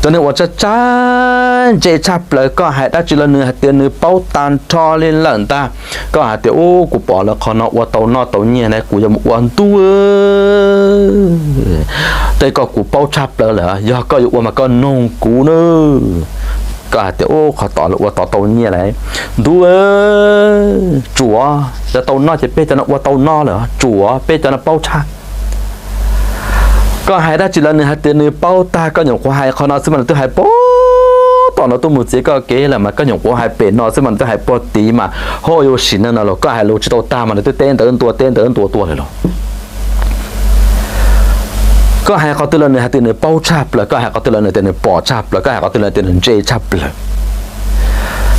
Cov neeg uas tsab tsab ntse tshaj plaws, koj hais dab tsi los nws hais tias nws paub tag nrho li lawm ntag. Koj hais tias, Ub, kuv pom lawv qhov no ua tau noj tau nyiaj na, kuv yuav mus ua ntuj. Tej ko kuv paub tshaj plaws lawm, yog koj yuav ua mas koj noog kuv na. Koj hais tias, Ub, qhov tod lawv ua tau tau nyiaj lawm. Ntuj, tsuav cov tau noj ces peb cov no ua tau noj lawm, tsuav peb cov no paub tshaj. Koj hais dab tsi los nws hais tias nws paub tag, koj nyuam qhuav hais qhov no xwb mas nws twb hais puag tom no tuaj mus txiav koj kev lawm mas koj nyuam qhuav hais pem no xwb mas nws twb hais puag tid mas, ho yuav sim neej no los koj hais lus tsis tau tag mas nws twb teb ntawv ntua teb ntawv ntua tuaj lawm los. Koj hais qhov twg los nws hais tias nws paub tshaj plaws, koj hais qhov twg los nws tias nws pom tshaj plaws, koj hais qhov twg los tias nws ntse tshaj plaws.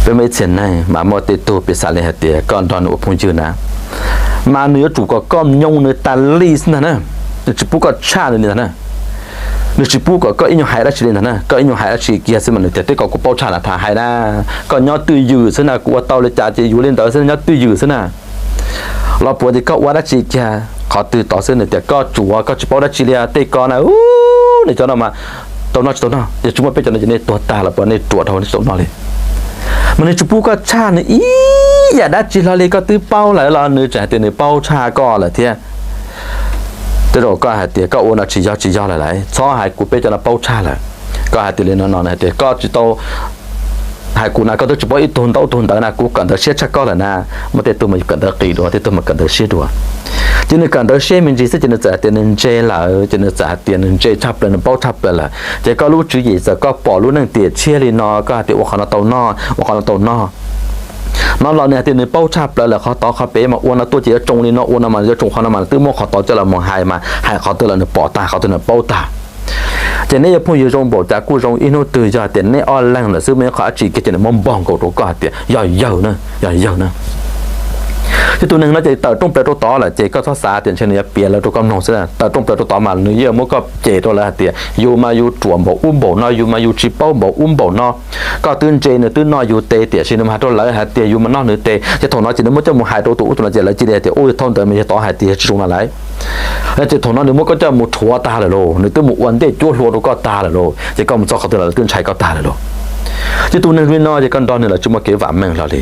Peb muaj ib txhia neeg mas muaj tej tug piv xam li hais tias koj nrog nws ua phooj ywg na, mas nws yuav tsum kom koj nyoo nws tas li xwb ntag na. Nws tsis pub koj tshaj nws li ntag na. Nws tsis pub kom koj ib nyuag hais dab tsi li ntag na. Koj ib nyuag hais dab tsi kiag xwb mas nws tias, Tej ko kuv paub tshaj na, tham hais na, koj nyob twj ywm xwb na, kuv ua tau li cas ces yuav li ntawd xwb, nyob twj ywm xwb na. Los puas tias koj ua dab tsi kiag qhov twg tod xwb nws tias koj tsuav, koj tsis paub dab tsi li tej ko na. Ub, nej cov no mas tau noj tsis tau noj, yog tsis muaj peb cov no ces nej tuag tag los puas nej ruam dhau nej tsis tau noj li. Mas nws tsis pub koj tshaj nws ib yam dab tsi hlo li, koj twb paub lawm los nws tseem hais tias nws paub tshaj koj lawm thiab. Tej zaum koj hais tias koj ua no tsis yog tsis yog lawm lauj, txhob hais kuv peb cov no paub tshaj lawm. Koj hais tias li no no nws hais tias koj tsis tau hais kuv na, koj twb tsis paub ib tug ntaub tug ntawv na, kuv kawm ntawv siab tshaj koj lawm na. Muaj tej tug mas kawm ntawv qis dua, tej tug mas kawm ntawv siab dua. Ces nws kawm ntawv siab me ntsis xwb ces nws txawm hais tias nws ntse lawm, ces nws txawm hais tias nws ntse tshaj plaws, nws paub txog plaws lawm. Ces koj lub tswv yim txawm koj pom lub neej tiam tshiab li no, koj hais tias ua qhov no tau noj, ua qhov no tau noj. No los nws hais tias nws paub tshaj plaws lawm, qhov tod qhov pem mas ua no tuaj ces yuav tsoo li no, ua no mas yuav tsoo, qhov no mas twb muab qhov tod coj los mus hais mas hais qhov twg los nws pom tag, qhov twg nws paub tag. Ces neb yog phooj ywg zoo npaum cas kuj zoo, ib hnub twg yog hais tias neb ob leeg lawm xwb muaj ib qho dab tsi kiag ces nws muab npog nkaus rau koj hais tias yog yawg na, yog yawg na. Ces tus neeg no ces tawm rooj plaws rau tod lawm ces koj txhob xav tias ntshe nws yuav piav lawv rau koj mloog xwb. Tawm rooj plaws rau tod mas nws yeej muab koj cem rau lawv hais tias yus mas yus ruam npaum ub npaum no, yus mas yus tsis paub npaum ub npaum no. Koj twb ntse nws twb noj yus tes, tiam sis nws mas hais rau lawv hais tias yus mas noj nws tes. Ces thaum no ces nws muab coj mus hais rau tus ub tus no ces lawv cia li hais tias, Ub, yog thaum ntawd mas yog tod hais tias tsis zoo na lauj. Ces thaum no nws muab koj coj mus rhuav tag lawm lauj, nws twb mus ua ntej cuab hlua rau koj tag lawm lauj, ces koj mus txog qhov twg los lawv twb ntshai koj tag lawm lauj. Ces tus neeg li no ces koj nrog nws los tsis muaj kev vam meej hlo li.